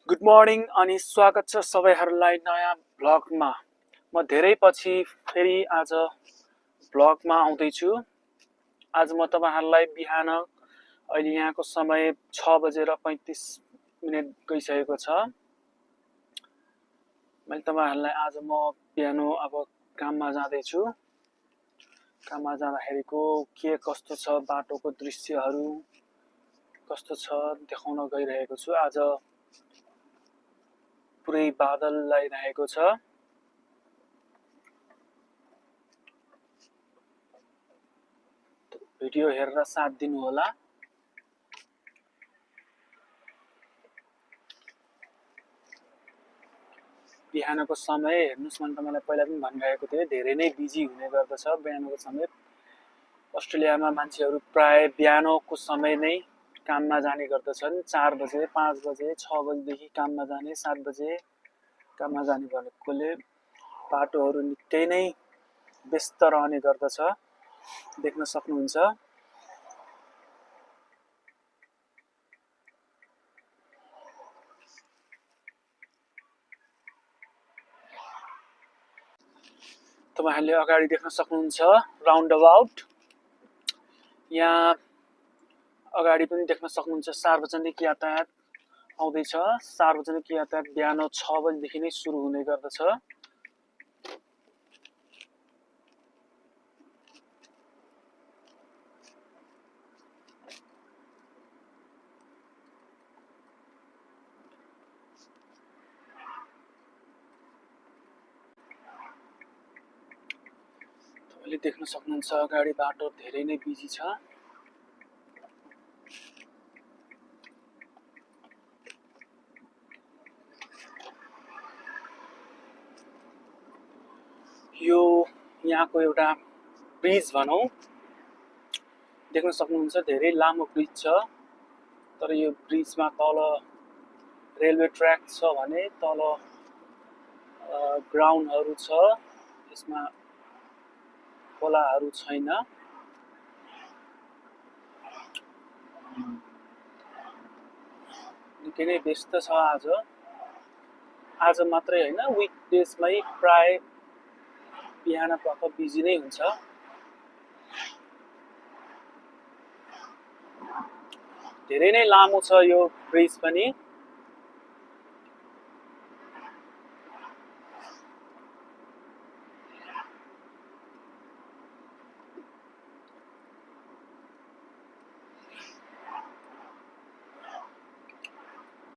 Good morning अनि स्वागत छ सबैहरूलाई नयाँ भ्लगमा। म धेरै पछि फेरि आज भ्लगमा आउँदैछु। आज म तपाईहरुलाई बिहान अहिले यहाँको समय 6:35 गइसकेको छ। मैले तपाईहरुलाई आज म बिहान अब काममा जाँदैछु। काममा जाँदाखेरिको के कस्तो छ बाटोको दृश्यहरू कस्तो छ देखाउन गइरहेको छु। आज पुरै बादल लागिरहेको छ। भिडियो हेरेर साथ दिनु होला। बिहानको समय हेर्नुस् मैले तपाईलाई पहिला पनि भनिरहेको थिएँ, धेरै नै बिजी हुने गर्दछ बिहानको समय। अस्ट्रेलियामा मान्छेहरू प्राय बिहानको समय नै काममा जाने गर्दछन्। 4 बजे 5 बजे 6 बजेदेखि काममा जाने, 7 बजे काममा जाने भएकोले बाटोहरू निकै नै व्यस्त रहने गर्दछ। देख्न सक्नुहुन्छ। तपाईहरुले अगाडि देख्न सक्नुहुन्छ राउन्ड अबाउट। यहाँ अगाडि पनि देख्न सक्नुहुन्छ सार्वजनिक यातायात आउँदैछ। सार्वजनिक यातायात बिहान 6 बजेदेखि नै सुरु हुने गर्दछ। तपाईँले देख्न सक्नुहुन्छ अगाडि बाटो धेरै नै बिजी छ। यो यहाँको एउटा ब्रिज भनौं। देख्न सक्नुहुन्छ धेरै लामो ब्रिज छ। तर यो ब्रिजमा तल रेलवे ट्र्याक छ भने तल ग्राउन्डहरू छ। यसमा खोलाहरू छैन। निकै नै व्यस्त छ आज। आज मात्रै हैन, विकडेजमै प्राय बिहानपख बिजी नै हुन्छ। धेरै नै लामो छ यो ब्रिज पनि।